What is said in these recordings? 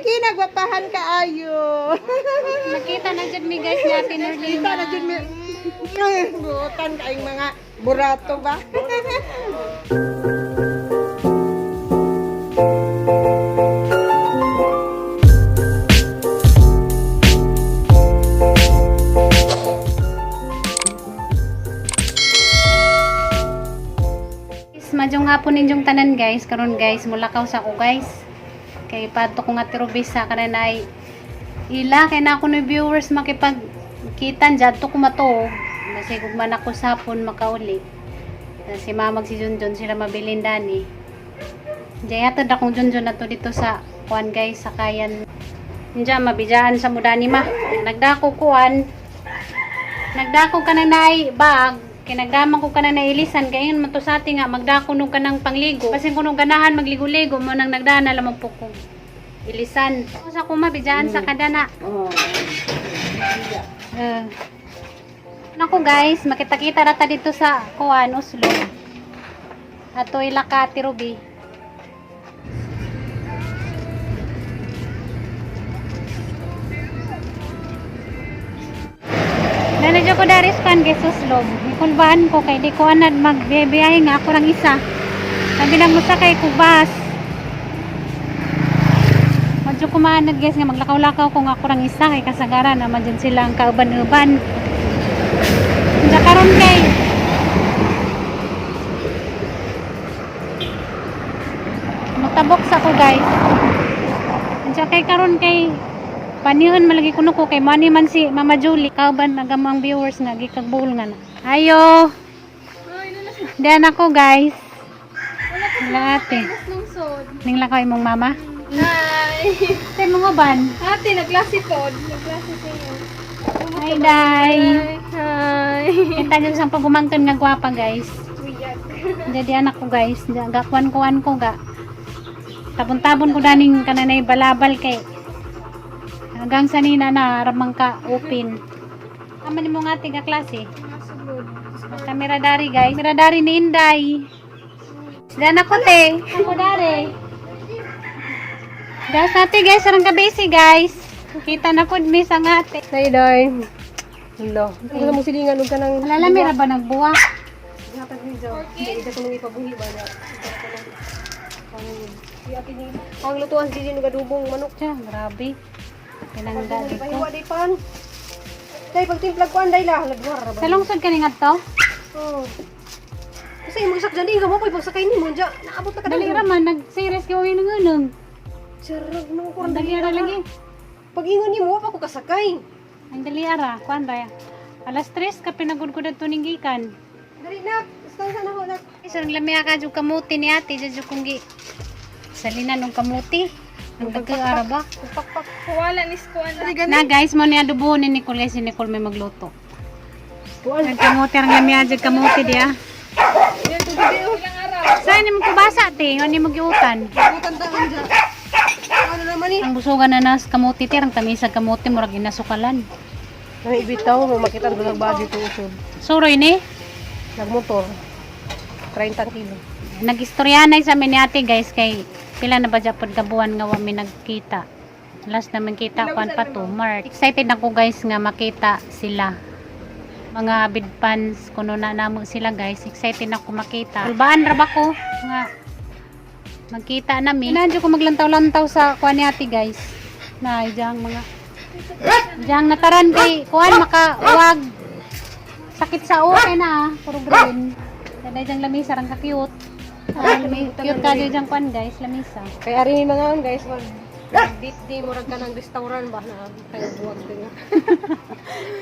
Kiki, nagwapahan kaayo. Nakita na jud mi guys ni Ate Norlina. Kita na jud mi. Buotan kaayong mga burato ba? Guys, madyong hapon ninyong tanan guys. Karon guys, mulakaw sa ko guys. Kay padto ko nga tirubis sa kananay ila kay na ako ni viewers makipag kitan jadto ko mato. Masigog man ako sa hapon makauli. Si mamag si Junjun sila mabilin dani. Diyan hatod akong Junjun na to dito sa kuan guys, sa kayan. Diyan mabijaan sa mudani ma. Nagdako kuan. Nagdako ka na naay bag, kinagdaman ko ka na nailisan, kaya yun man to sa atin nga, magdako nung ka ng pangligo. Kasi kung nung ganahan magligo-ligo, mo nang nagdaan na lamang po kong ilisan. Sa kuma, bidyan sa kadana. Oh. Naku guys, makita-kita rata dito sa Kuan, Oslo. Ato ilaka, Ate Ruby. Nanadyo ko dari sa kan guys, Oslo. Ikulbaan ko kay di ko anad magbibiyahe nga ako lang isa. Sabi lang mo sa kay kubas. Medyo kumaanad guys nga maglakaw-lakaw ko nga ako lang isa kay kasagaran naman dyan sila ang kauban-uban. Diyan karon kay Matabok sa ko guys. Diyan kay karon kay panihon malagi kuno ko kay money man si Mama Julie kauban nagamang viewers nga gikag buol nga na. Ayo. Diyan ako guys. Wala ate. Lungsod. Ning lakaw imong mama. Hi! Tay mga ban. Ate, nagklase po. Nagklase sa'yo. Hi day. Hi! Kita niyo sa pagumangkon nga gwapa guys. Wiyag. Jadi anak ko guys, gakuan-kuan ko ga. Tabon-tabon ko daning kananay balabal kay hanggang sa nina na ramang ka open. Ama ni mo nga tiga klase. Nasugod. Kamera dari guys. Kamera dari ni Inday. Dan ako te. Ako dari. Das ate guys, sarang ka busy guys. Kita na pud mi sa nga ate. Hi, Day. Hello. Gusto mo silingan og kanang Alala mi ra ba nagbuwa? Hatag ni Jo. Hindi ka mong ipabuhi ba na. Ang lutuan si Jin og adobong manok. Tiyan, grabe. Pinangga di ko. Pahiwa day pan. Day pagtimplag ko anday la lagwar ra ba. Sa lungsod ka ni ngadto? Oh. Kasi imong isak dyan, di ka mo ko'y pagsakay nimo dyan. Naabot na ka Dali ra man nag-series kay uwi nang Charag no ko Ang dali ra lagi. Pag ingon nimo wa pa ko kasakay. Ang dali ara, kuan ra. Alas 3 ka pinagod ko dadto ning gikan. Dali na, basta na ho na. Isang lamya ka jud kamuti ni ate jud kung gi salinan og kamuti. Ang dagka ara ba? Pakpak. Wala ni skuan. Na guys, mo ni adobo ni Nicole guys, si Nicole may magluto. Kuan. Ang kamuti ang lamya jud kamuti diya. Saan ni mo kubasa te? Ano ni mo giutan? Butan taon dyan. Ano naman ni? Ang busugan na nas kamuti te, ang tamisag kamuti murag inasukalan. Nang ibitaw mo makita ang dulag body to usod. Suroy ni. Nagmotor. 30 kilo. Nagistoryanay sa amin ni ate guys kay pila na ba japon ka buwan nga wa mi nagkita. Last naman kita kuan pa to March. Excited ako guys nga makita sila. Mga bid fans kuno na namo sila guys. Excited ako makita. Kulbaan ra ba ko nga magkita nami. Nandiyo ko maglantaw-lantaw sa kuan ni ate guys. Na diyang mga diyang nataran kay kuan makawag sakit sa okay na puro green. Dahil diyang lamisa rang ka-cute. Ah, cute ka diyang kuan guys, lamisa. Kay ari ni mga guys mag dit di murag ka ng restaurant ba na kay buwag din.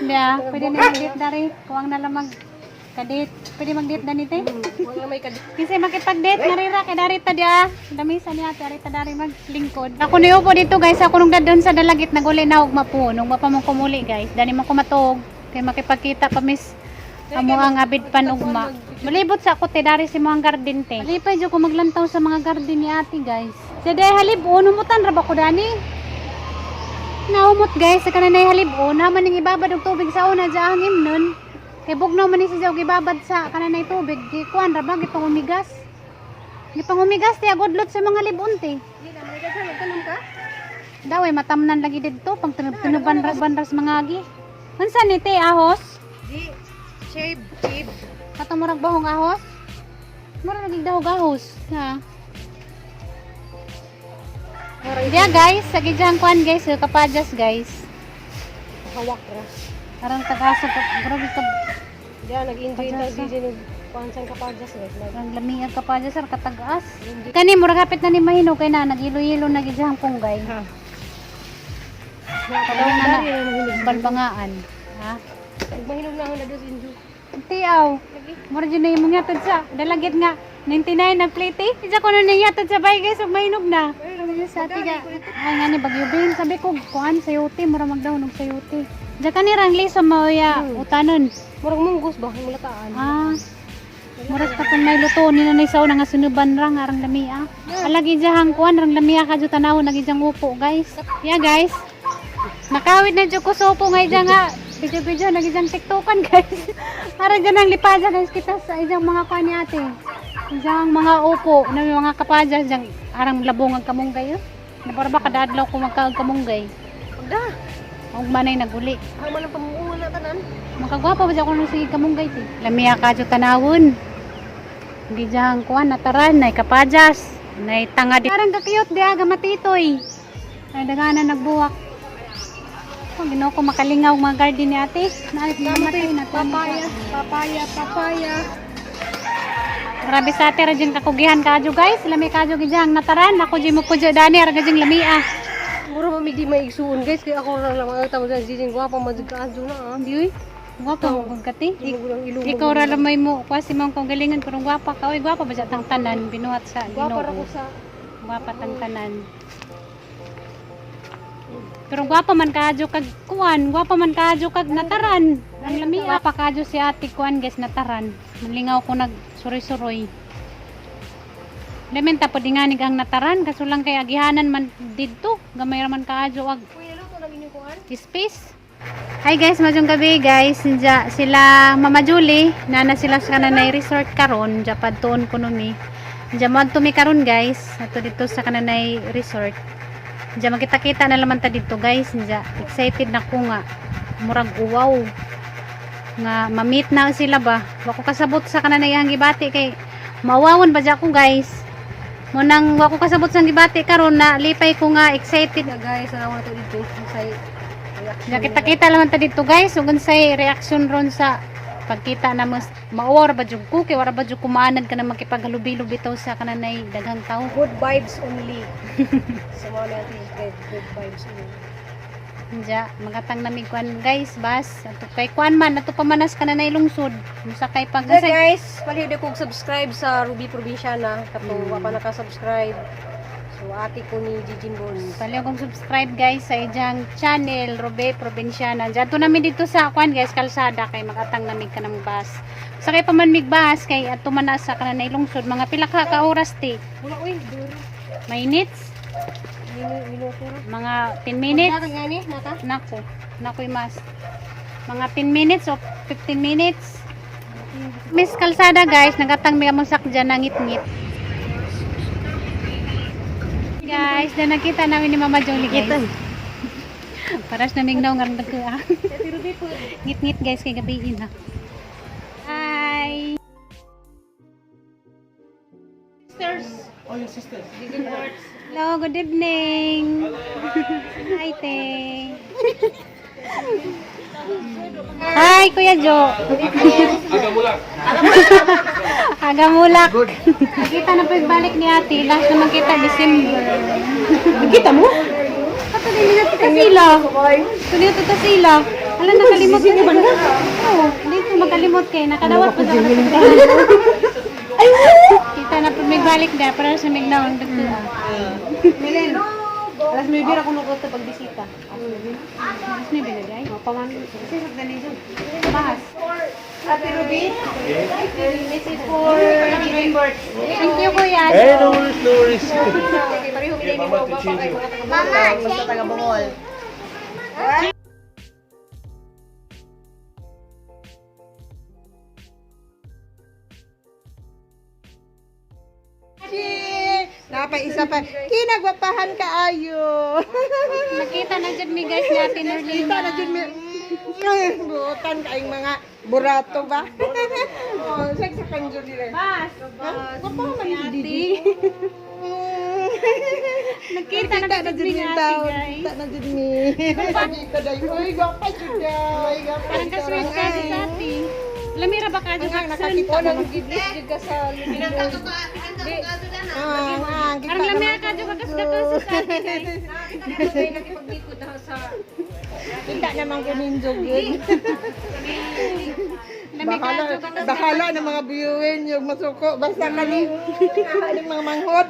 Hindi ah, pwede na mag-date dari. Kuwang na lang mag kadate. Pwede mag-date dani te. Wala may kadit. Kasi makipag-date narira kay dari ta dia. Lamisa niya ate ari ta dari maglingkod. Ako niupo dito guys, ako nung dadon sa dalagit naguli na og mapo. Nung mapa mong kumuli guys, dani mo kumatog. Kay makipagkita pa miss amo ang abid pan ugma. Malibot sa ako te dari si mga garden te. Malipay jud ko maglantaw sa mga garden ni ate guys. Sa day halib unumutan ra ba ko dani? Naumot guys, sa kananay halib-on, naman ning ibabad og tubig sa una dya ang imnon. Kay bugnaw man ni siya og ibabad sa kananay tubig, gi kuan ra ba gipang umigas. Gipang umigas ti agodlot sa mga libon ti. Di na may daghan magtanom ka. Daway matamnan lagi didto pang tunuban ras banras mga agi. Unsa ni te ahos? Di shave, shave. Kato murag bahong ahos? Murag lagi dahog ahos. Ha. Yeah guys, sa gidyang kuan guys, kapadyas guys. Hawak ra. Arang tagaso ka, grabe ka, Diyan nag-enjoy ta Padyas, DJ nag kuan sang kapadyas guys. Nag arang lami ang kapadyas ar katagaas. Kani murag hapit na ni mahino kay na nagilo-ilo na gidyang punggay. Ha. Pagaw na na balbangaan. Ha? Mahinog na ako na dos injo. Tiaw. Mura dyan na imong yatod sa dalagit nga 99 na plate eh. Isa ko na niyatod sa bay guys ug mainog na. Sa tiga. Ay nga ni bagyubin sabi ko kuan sayote mura magdaw og sayote. Diyan kani rang liso maoya utanon. Murag munggos ba mulataan. Ah. Muras ka kung may luto ni nanay sa una nga sunuban ra nga rang lamia. Alagi diyang kuan rang lamia ka jud tanaw nagi diyang upo guys. Yeah guys. Nakawit na jud ko sa upo nga diyang nga video-video nagi diyang tiktokan guys. Para dyan ang lipada guys kita sa iyang mga kuan ni ate. Diyang mga upo na may mga kapadya diyang arang labong ang kamunggay. Oh. Napara ba kadadlaw ko magkaag kamunggay. Pagda. Og manay naguli. Ang man ang pamuungan na tanan. Makagwapa ba siya kung sige kamunggay ti? Lamia ka dyo tanawon. Hindi dyan kuan nataran, nay kapadyas, nay tanga di. Parang kakiyot di aga matitoy. Ay dagana nagbuwak. Oh, ginoo ko makalingaw mga garden ni ate. Naay namatay na Papaya, papaya, papaya. Grabe sa ate ra jud kakugihan kadyo guys. Lami kadyo gidyang nataran. Ako jud mo pudyo dani ra gajing lamia. Mura ba may di maigsuon guys kay ako ra lang ang tawag sa DJ gwapa man jud kaadyo na ah. Di uy. Gwapa mo kung kati. Ilog lang ilog. Ikaw ra lamay mo kasi mong kung galingan pero gwapa ka. Oy gwapa ba siya tang tanan binuhat sa Gwapa ra Ginoo. ko sa Gwapa tang tanan. Pero gwapa man kaadyo kag kuan, gwapa man kaadyo kag nataran. Ang lami pa kaadyo si ate kuan guys nataran. Malingaw ko nag suroy-suroy. Lementa po dinganig ang nataran kaso lang kay agihanan man didto gamay ra man kaadyo ag Kuya luto lang inyong kuan. space. Hi guys, maayong gabi guys. Nja sila Mama Julie, nana sila sa Kananay Resort karon, nja padtuon kuno mi. Nja moadto mi karon guys, ato dito sa Kananay Resort. Nja magkita-kita na laman ta dito guys. Nja excited na ko nga murag uwaw nga ma-meet na sila ba. Wa ko kasabot sa Kananay ang gibati kay mawawon ba dya ko guys. Mo nang wa ko kasabot sa gibati karon na lipay ko nga excited. Ya guys, ana to dito sa Ya kita-kita lang ta dito guys, ug unsay reaction ron sa pagkita na mas mauwaw ra ba jud ko kay wala ba jud kumaanad ka na makipaghalubi-lubi taw sa kananay daghang tao. Good vibes only. Sa mga natin guys, good vibes only. Diya, magatang nami kuan guys, bas. Ato kay kuan man ato pa manas kananay lungsod. Musa kay pag Yeah, guys, palihog kog subscribe sa Ruby Provinciana kato wa pa naka-subscribe. So ate ko ni Gigi Boss. Palihog kong subscribe guys sa ijang channel Robe Provinciana. Diyan to namin dito sa kuan guys, kalsada kay magatang nami kanang bus. Sa kay pa man mig bus kay ato man na sa kananay lungsod mga pila ka oras ti. Wala oy, duro. Minutes, Minuto ra. mga 10 minutes. Naka gani, naka. Nako, nako'y mas. Mga 10 minutes o 15 minutes. Miss Kalsada guys, nagatang may among sakdyan na ngit-ngit. Guys, na nakita namin ni Mama Jolie guys. Paras na mignaw nga nagka. Ngit-ngit guys kay gabi na. Hi. Sisters. Oh, your sisters. Hello, good evening. Hi, te. Hi, Kuya Jo. Agamulak. Agamulak. Nakita na po yung balik ni ate. Last naman kita, December. Nakita mo? Kato din nila tita sila. Tuloy tita sila. Ala, nakalimot na. Oo, hindi ko makalimot kay. Nakadawat pa sa Kita na po may balik na. Para sa mignaw ang dagko. Milen. Alas 9 ra kuno ko pagbisita. Mas may binigay. Paman kasi sa dali jud. Bahas. Ate Ruby. This is for Gigi Birds. Thank you, Kuya. Hey, no worries, no worries. Pareho Yeah, mama to change you. Mama, basta taga Bohol. Napa isa pa. Kinagwapahan ka ayo. Nakita na jud mi, guys, natin Norlina. Kita na jud mi. Buotan kaayong mga burato ba? Oh, sag sa kanjo nila. Bas. Gwapa man ni Didi. Nakita na Kita na jud jud mi mi nga ate, taon. guys. Kita na jud mi. Kami ka day. Uy, gwapa jud day. Gwapa. Parang ka-sweet ka sa ate. Lamira ba ka Ang Jackson? nakakita na gid ka sa Ah, kita Parang lamira ka jo kagas sa ate, guys. Kita naman ko ninjo gyud. Lami ka Bahala, jo kagas. bahala ng mga viewin yung masuko. Basta kani, aha ng mga manghod.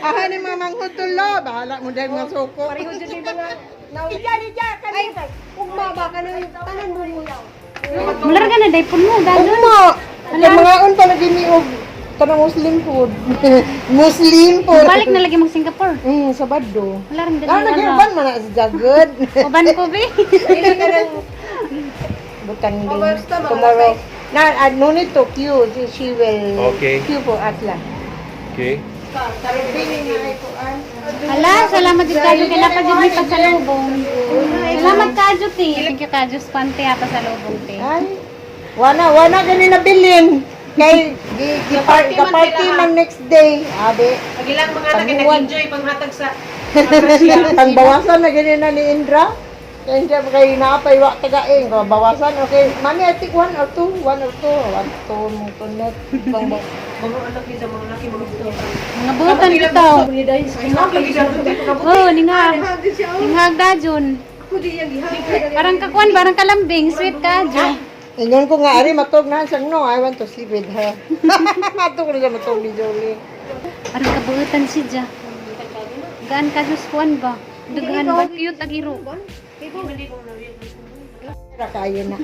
Aha ng mga manghod tulo. Bahala mo dahil mga suko. Pareho jud ni mga Ija, ija, kani. Ugma ba ka na tanan mo mo. Mular ka na daypon mo dayon. Ugma. Kay mga on pa lagi ni og kanang Muslim food. Muslim food. Balik na lagi mag Singapore. Sabado. Wala rin Ah, dali. nag-urban man na si Jagod. Uban ko be. Butan din. Tomorrow. Na, no need to queue. She will Okay. queue for us lang. Okay. Hala, salamat jud kajo kay napa jud mi pasalubong. Salamat kajo ti. Thank you kajo spante ha pasalubong ti. Ay, wana, wana gani nabilin. Kay, gi, gi, par, Ga-party man party sila, man next day. Abe, Pagilang mga anak Panguwan. nag-enjoy panghatag sa pangbawasan na gani na ni Indra. Kay Indra, kay naapay wa tagaing. Kung bawasan, okay. Mami, I think one or two, one or two, one, two, mo to net. Pang, mga anak ni sa mga laki mga buto. Mga butan bitaw. Oh, ninga. Ninghag dajon. Parang kakuan, parang kalambing, sweet kajo. Ingon ko nga, ari, matog na. Siyang, no, I want to sleep with her. Matog na siya, matog ni Jolie. Parang kabuutan si Ja. Gaan ka Diyos kuan ba? Daghan ba? Cute ang iro. Ra kayo na.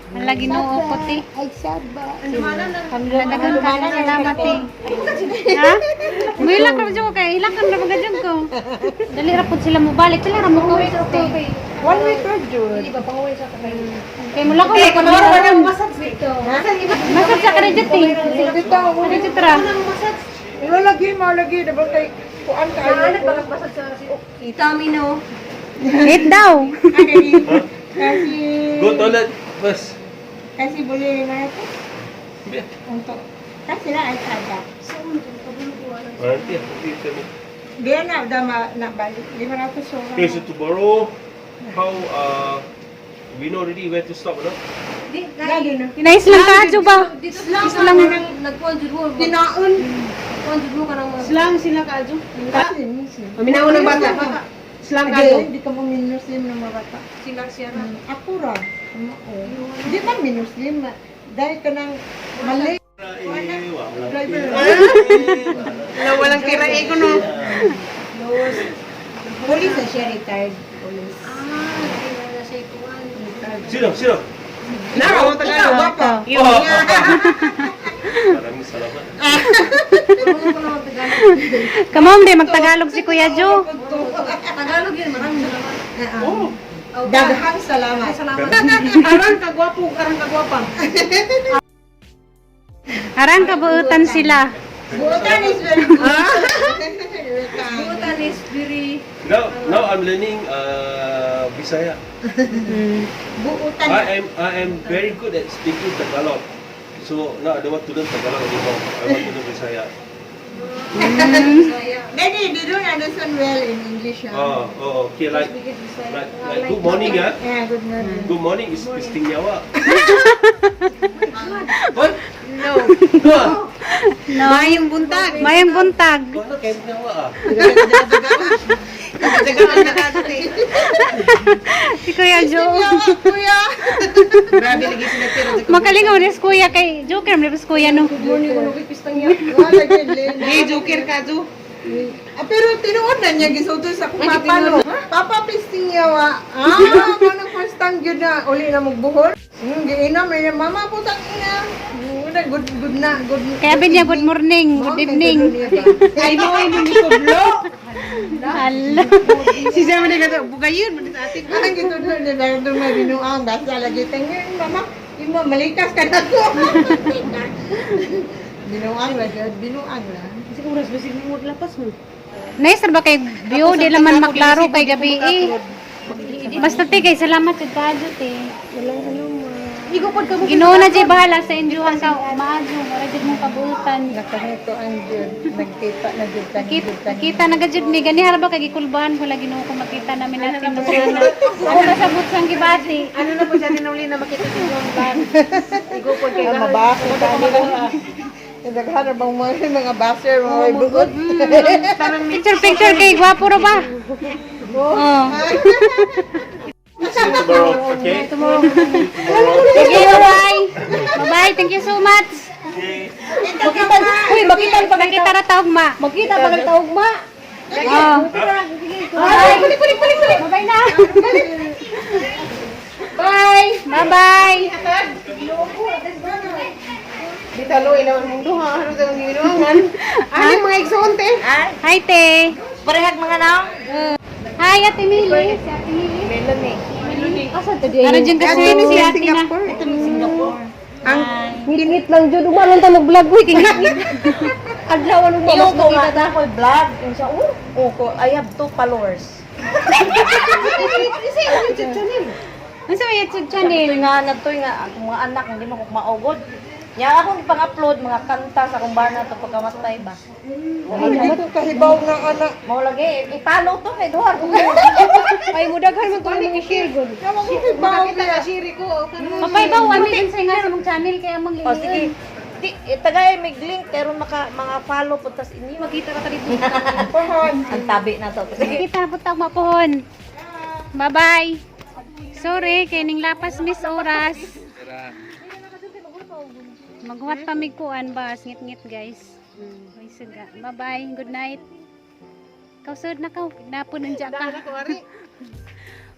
Ang lagi noo ko ti. Ay, saba. Daghan ka salamat ti. Ha? Muilak ra jud ko kay ilak ra mga ko. Dali ra pud sila mo balik, sila ra mo ko. One week ra jud. Kay mula ko ko na Masad sa kredit ti. Bitaw, Kredit ra. Wala lagi, mao lagi, diba kay kuan kayo. Itamino. Eight daw. Kasi Go toilet first. kasi boleh na ito. Yeah. Untuk kasi na ay ada. Nanti, nanti kami. Dia na udah ma, nak balik 500 orang. Okay, so tomorrow, how we know already where to stop, no? Lagi na. Inais lang kajo ba? Dito Islang nagkuan jud mo. Tinaon. Kuan jud mo kanang mga Slang sila kajo. Kasi muslim. Paminaw ng bata. Slang kajo. Hindi ka mo minuslim ng mga bata. sila siya ra. Ako ra. Oo. Di ba minuslim? Dahil ka ng mali. Driver. Na walang tira ego no. Police na siya, retired police. Ah, na siya kuan. Sino? Sino? Nara mo Tagalog. Baka. Oh. Maraming salamat. Kamom di magtagalog si Kuya Jo. Tagalog yun, maraming salamat. Oh. Daghang salamat. Salamat. Aran kagwapo, aran kagwapa. Arang kabuutan sila. Buotan is very good. Butan is very Now I'm learning Bisaya. Buotan. I am very good at speaking Tagalog. So now I don't want to learn Tagalog anymore. I want to learn Bisaya. Bisaya. Daddy, they don't understand well in English. Ah. Oh, okay. Like good morning, ah. Yeah, good morning. Good morning is Pistingyawa. What? No. No. No. Mayong buntag. Mayong buntag. Wala Pistingyawa ah. Tagaan na kajo eh. Si Kuya Jo. Kuya! Grabe lagi sila tira. Makalingaw ni si Kuya kay Joker man si Kuya no. Good morning kuno kay pistang niya. Wala gyud, Lena. Hey, joker kajo. Ah, pero tinuod na niya gisulti sa akong papa no. Papa pisting yawa. Ah, mo first time gyud na uli na magbuhol. Giinam na niya mama putang ina. Una good good na good. Kaya bin niya good morning, good evening. Ay mo ay nung kublo. Hala. Si Sam na kato, bugayon man sa atin. Ang gitudlo niya dahil doon may binuang basta lagi tingin mama imo malikas ka na ko. Binuang la gyud, binuang la. Kasi oras ba siguro lapas mo? Nice ra ba kay view di naman maklaro kay gabi eh. Basta te kay salamat sa kadyo te. Walang ano ma. Igo pod ka mo. Ginoo na jay bahala sa inyo sa maayo, mura jud mong kabuutan. Nakangito ang jud. Nagkita na jud kani Kita, kita na gajud mi gani hara ba kay gikulbahan ko lagi Ginoo ko makita namin natin Luciana. Ako kasabot sang gibati. Ano na po siya rinuli na makita si John Vlog. Igo pod kay Ang mabasa Daghan bang mga basher, mga buot. Picture picture kay gwapo ra ba? Oh. See you tomorrow, okay? Tomorrow. Sige, bye-bye. Bye-bye. Thank you so much. Okay. Makita, uy, makita pa Nakita ra taog ma. Makita pa kang taog ma. Oh. Bye. Balik, balik, balik, balik. Bye-bye na. Bye. Bye-bye. Bitalo ilaw mong duha ano sa ginuangan. Ano mga igsoon te? Hi, te. Parehag mga naong. Hi, Ate Mili. Si Ate Mili. Melon eh. Asa to di? Ano dyan kasi si Ate na. Singapore. Ito yung Singapore. Ang Ngit lang jud umalon ta mag-vlog uy kay ngit. Adlaw ano ba Iyo mas ko nga makita ta. na ko'y vlog. Yung siya, oh, ko, I have two followers. Ano sa YouTube channel? Ito'y nga, nagtoy nga, akong mga anak, hindi mo ko maugod. Nya akong ipang-upload mga kanta sa akong bana to pagkamatay ba. Hindi ko kahibaw nga anak. Mao lagi, i-follow to kay duha ko. Ay mo daghan man tuloy mga share gud. Yawa ko kahibaw Makita na shiri ko. Papay ba, wami din sa nga sa mong channel kaya mong O sige. Di, tagay mig link pero maka mga follow po tas inyo. Makita ka dito. Pohon. Ang tabi na to. Sige. Kita na po tawag mapuhon. Bye-bye. Sorry, kay ning lapas miss oras. Maghuwat pa mig kuan bas ngit-ngit guys. Ay suga. Bye-bye. Good night. Kausod na kaw. Napo nandiya ka.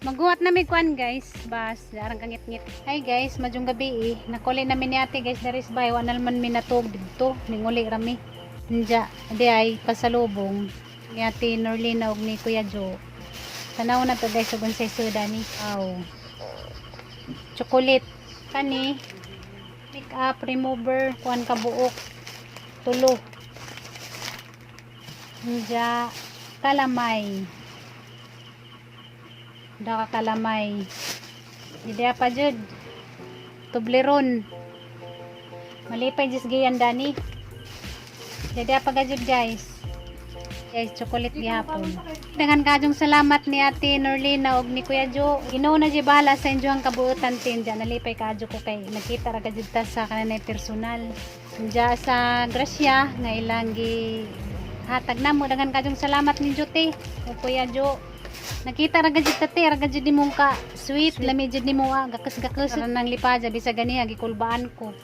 Maghuwat na mig kuan guys. Bas, arang kangit-ngit. Hi guys, madyong gabi eh. Nakuli namin ni ate guys daris bay wa na man mi natug didto. Ninguli rami. Nja, di ay pasalubong ni ate Norlina ug ni Kuya Joe. Tanaw na to guys ug unsay suda ni. Aw. Chocolate kani makeup remover kuan ka buok tulo. Nja kalamay. Da ka kalamay. Di pa jud. Toblerone. Malipay jis giyan dani. Jadi pa gajud guys. Guys, chocolate gihapon. Dangan kajong salamat ni Ate Norlina og ni Kuya Jo. Ginoo na jud bahala sa inyo ang kabuutan tin diyan. Nalipay kaadyo ko kay nakita ra gajud ta sa kananay personal. Diya sa Gracia nga ilang gi hatag namo daghan kajong salamat ninyo te o Kuya Jo. Nakita ra gajud ta te, ra gajud nimong ka sweet, lami jud nimo ah, gakas-gakas nang lipaja bisag ganiha gikulbaan ko.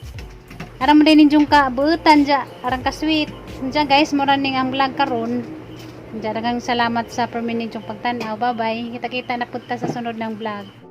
Aram mo din ninyong ka buutan dya, arang ka sweet. Diya guys, mura ning ang vlog karon. Diya daghang salamat sa permining pagtan-aw. Bye-bye. Kita-kita na punta sa sunod ng vlog.